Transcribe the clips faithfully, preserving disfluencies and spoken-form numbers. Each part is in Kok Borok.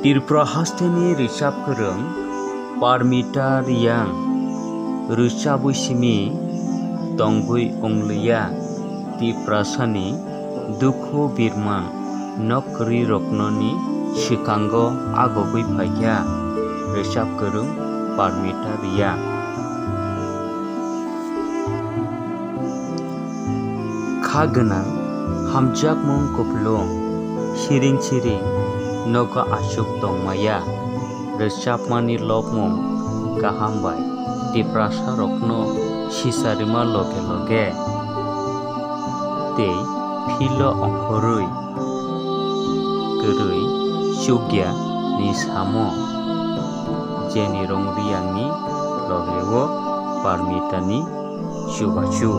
Tripura hasteni rwchap kwrwng Parmita Reang rwchabwi simi tongwi wngliya Tiprasani dukhu birman nok kwrwi roknoni swkango agogwi phaikha rwchap kwrwng Parmita Reang. Kha gwnang, hamjakmung kupulung, siring siring nogo achuk tongmaya, rwchapmani lobmung kaham bai Tiprasa rokno sicharima loge loge tei philo ongkhorwi kwrwi chukya ni samo, Jenny Rong Reang ni loge o Parmita ni chubachu.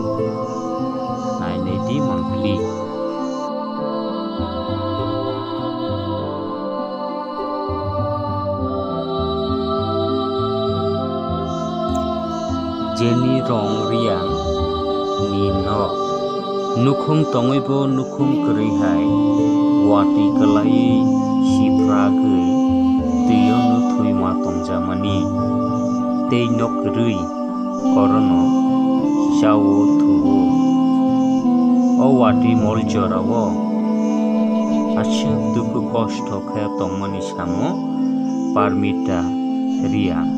Nai nai di mangpili. Jenny Rong Reang ni nok. Nukhung tongwi bo nukhung kwrwi hai watwi kwlaiwi sipragwi twi o nuthwi ma tongjamani tei nok kwrwi orono chao thuo. O watwi mol jorao aswk dukhu kosto khe tongmani samo Parmita Reang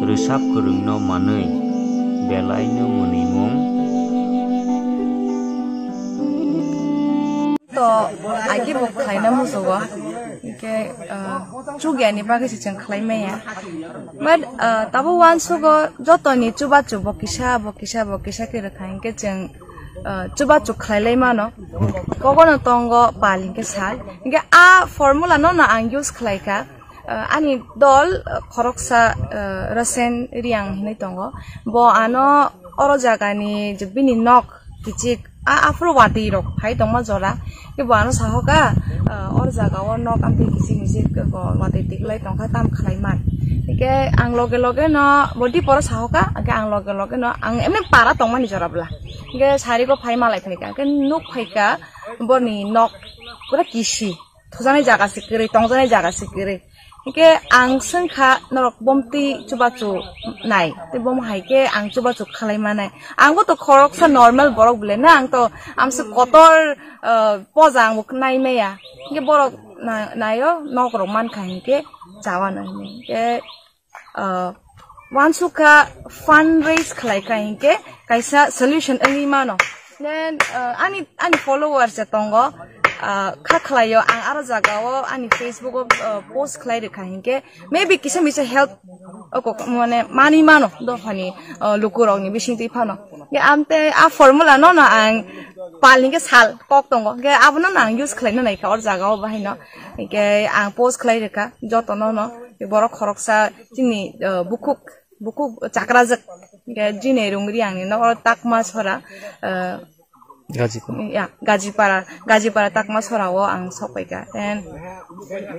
rwchap kwrwngno manwi belaino mwnwimung. To, agi bo khlaina musugo. Hingke, ah, chugya ni bagwi se chwng khlai maya. But, ah, tabo uansugo jotoni chubachu bo kisa, bo kisa, bo kisa khe rwkha hingke chwng, ah, chubachu khlai lai mano. Kogono tongo pal hingke sal. Hingke a formula no no ang use khlai kha. Ah, ani dol, ah, khoroksa, ah, Rasen Reang hinui tongo. Bo ano oro jagani je bini nok kichik, a, aphuru watwi rok phai tongma jora. Ke bo ano sahoka, ah, or jaga o nok amtwi kichik kichik ke bo watwi tiklai tongkha tam khlai man. Ke ang loge loge no bo diporo sahoka, ke ang loge loge no ang emni para tongmani jora bwla. Ke sari ko phai malai phai ka, ke nuk phai ka, boni nok pura kisi. Thujaknai jaga se kwrwi, tongjaknai jaga se kwrwi. Hingke ang swngkha norok bomtwi chubachu nai, tei bom hai khe ang chubachu khlai manai. Ang bo to khoroksa normal borok bole na, ang to amsa kotor, ah, poja ang bo nai maya. Hingke borok na-, naio nok rok mankha hingke chawa nai hingke. Ah, uansukha fundraise khlai kha hinkhe kaisa solution wngwi mano. Then, ah, ani, ani followers je tongo, ah, kha khlaio ang aro jagao ani Facebook o, ah, post khlai rwkha hinkhe maybe kisa misa help oko mane manwi mano dophani, ah, lukurokni bisingtwi phano. Ge amte a formula no no ang pal hinkhe sal kok tongo. Ge abono no ang use khlaina naikha or jagao bahaino. Hinkhe ang post khlai rwkha jotono no. Borok khoroksa chini, ah, bukhuk, bukhuk chakrajak. Hinkhe Jinai Rung Reang ni nogo Takma sora, ah, Gajipara. Ya, Gajipara, Gajipara Takma sora o ang sokpaikha. And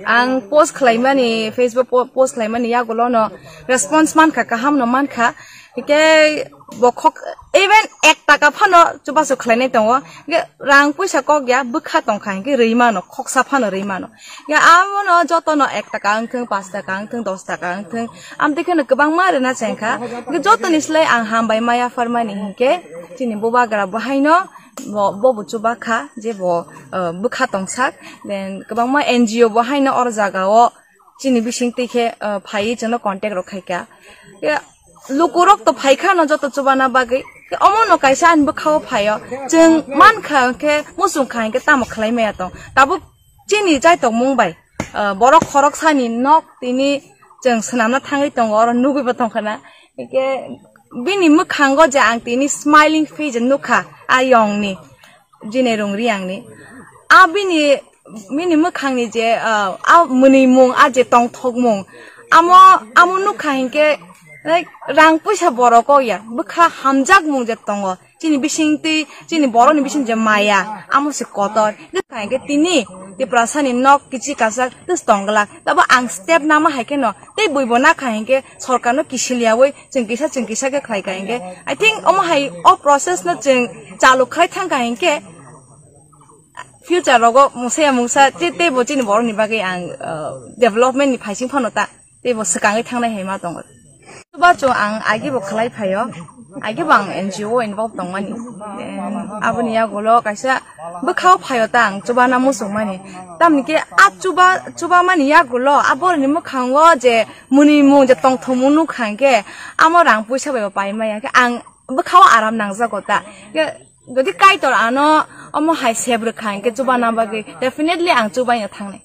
ang post khlaimani, Facebook po-, post khlaimani yagulo no response mankha, kaham no mankha. Hinkhe bokhok even ek taka phano chubachu khlainai tongo. Hinkhe rang puisa kok ya bwkha tongkha hinkhe rwi mano, khoksa phano rwi mano. Ya, amono jotono ek taka wngthung, paanch taka wngthung, dos taka wngthung, amtwi kheno kwbangma rwna chengkha. Hwnkhe jotoni slai ang hambai maya pharmani hinkhe chini bubagra bo haino bo, bo bo chubakha je bo, uh, bwkha tongsak. Then kwbangma N G O bo haino or jagao chini bisingtwi khe, uh, phaiwi chwngno contact rok khaikha. Ya, lukurok to phaikha no joto chubana bagwi. Omo no kaisa ani bwkhao phaio. Chwng mankha khe muchung kha hinkhe tamo khlai maya tong. Tabuk chini chaitok mung bai, ah, borok khoroksani nok tini chwng swnamna thangwi tongo, oro nugwi bo tongkha na. Hinkhe bini mwkhango je ang tini smiling face nukha, a yongni, Jinai Rung Reang ni. A bini, bini mwkhangni je, ah, a mwnwi mung, a je tongthok mung, amo, amo nukha hinkhe, like, rang puisa borok o ya, bwkha hamjak mung je tongo. Chini bisingtwi, chini borokni bising je maya, amo se kotor. Hwnkhe tini Tiprasani nok kichi kasak tus tongglak. Tabo ang step nama hai kheno, tei buibo nakha hinkhe sorkarno kisiliyaui chwng kisa chwng kisa khe khlai kha hinkhe. I think omo hai o process no chwng chalu khai thang kha hinkhe Future rogo mungsa ya mungsa te, teibo chini borokni bagwi ang, uh, development ni phaising phano ta teibo swkangwi thangnai hai ma tongo. Chuba chung ang agi bo khlai phaio, agi bo ang N G O involve tongmani. Then aboni yagulo kaisa bwkhao phaio ta ang chubana muchungmani. Tamni khe a chuba, chubamani yagulo a borokni mwkhango je mwnwi mung je tongthokmung nukha hwnkhe amo rang puisa bai bo pai maya khe ang bwkhao aram nangjago ta. Khe jodi Kaitor ano omo hai sep rwkha hwnkhe chubana bagwi definitely ang chubaino thangnai.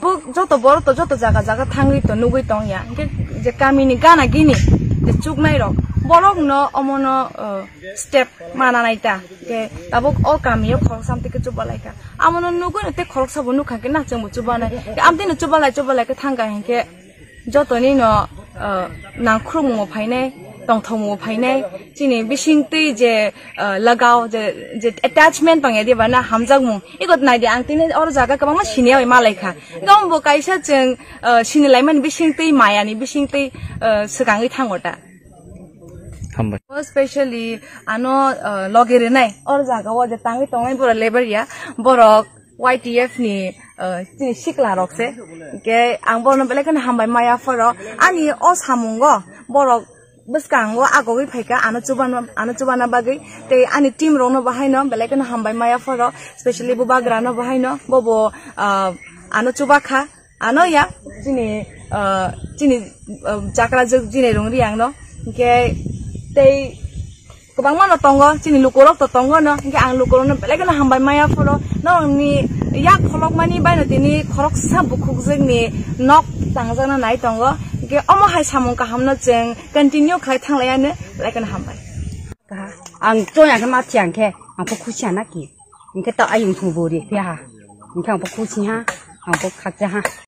Bo joto borok to joto jaga jaga thangwi to nugwi tong ya. Hwnkhe je kamini gana gini je chuknai rok, borok no omono, uh, step mana nai ta. Hwnkhe tabuk o kamio khoroksa amtwi khe chuba lai kha. Amono nugwi no tei khoroksa bo nukha khe na chwngbo chuba nai. Hwnkhe amtwi no chuba lai chuba lai khe thang kha hwnkhe jotoni no, uh, nangkhrumungo phainai, tongthokmungo phainai, chini bisingtwi je, uh, lagao je, je attachment tongya diba na hamjakmung. Iko naidi ang tini oro jaga kwbangma siniya bai malai kha. Gawmbo kaisa chwng, uh, sinilaimani bisingtwi mayani bisingtwi, uh, swkangwi thango ta. Hambai. Specially ano, uh, logi rinai oro jaga o je tangwi tongnai borok lebar ya borok Y T F ni, uh, chini sikla rok se. Hwnkhe ang bono belai kheno hambai maya phoro. Ani o samungo borok bwskango agogwi phaikha ano chubana, ano chubana bagwi. Tei ani team rokno bahaino belai kheno hambai maya phoro, specially Bubagrano bahaino, bobo, uh, ano chubakha. Ano ya, chini, uh, chini, uh, chakrajwk chini rung riang no. Hwnkhe tei kwbangma no tongo, chini lukurok to tongo no. Hwnkhe ang lukurokno belai kheno hambai maya phoro. Norokni yak kholokmani baino tini khoroksa bukhukjwkni nok tangjakna nai tongo. Hwnkhe omo hai samung kahamno chwng continue khlai thanglaiya no, belai kheno hambai. Ang choya khe ma thiyang khe, ang pho khusi ya na ki. Hwnkhe to ayung thung bo ri phiya ha. Hwnkhe ang pho khusi ha, ang pho khakcha ha.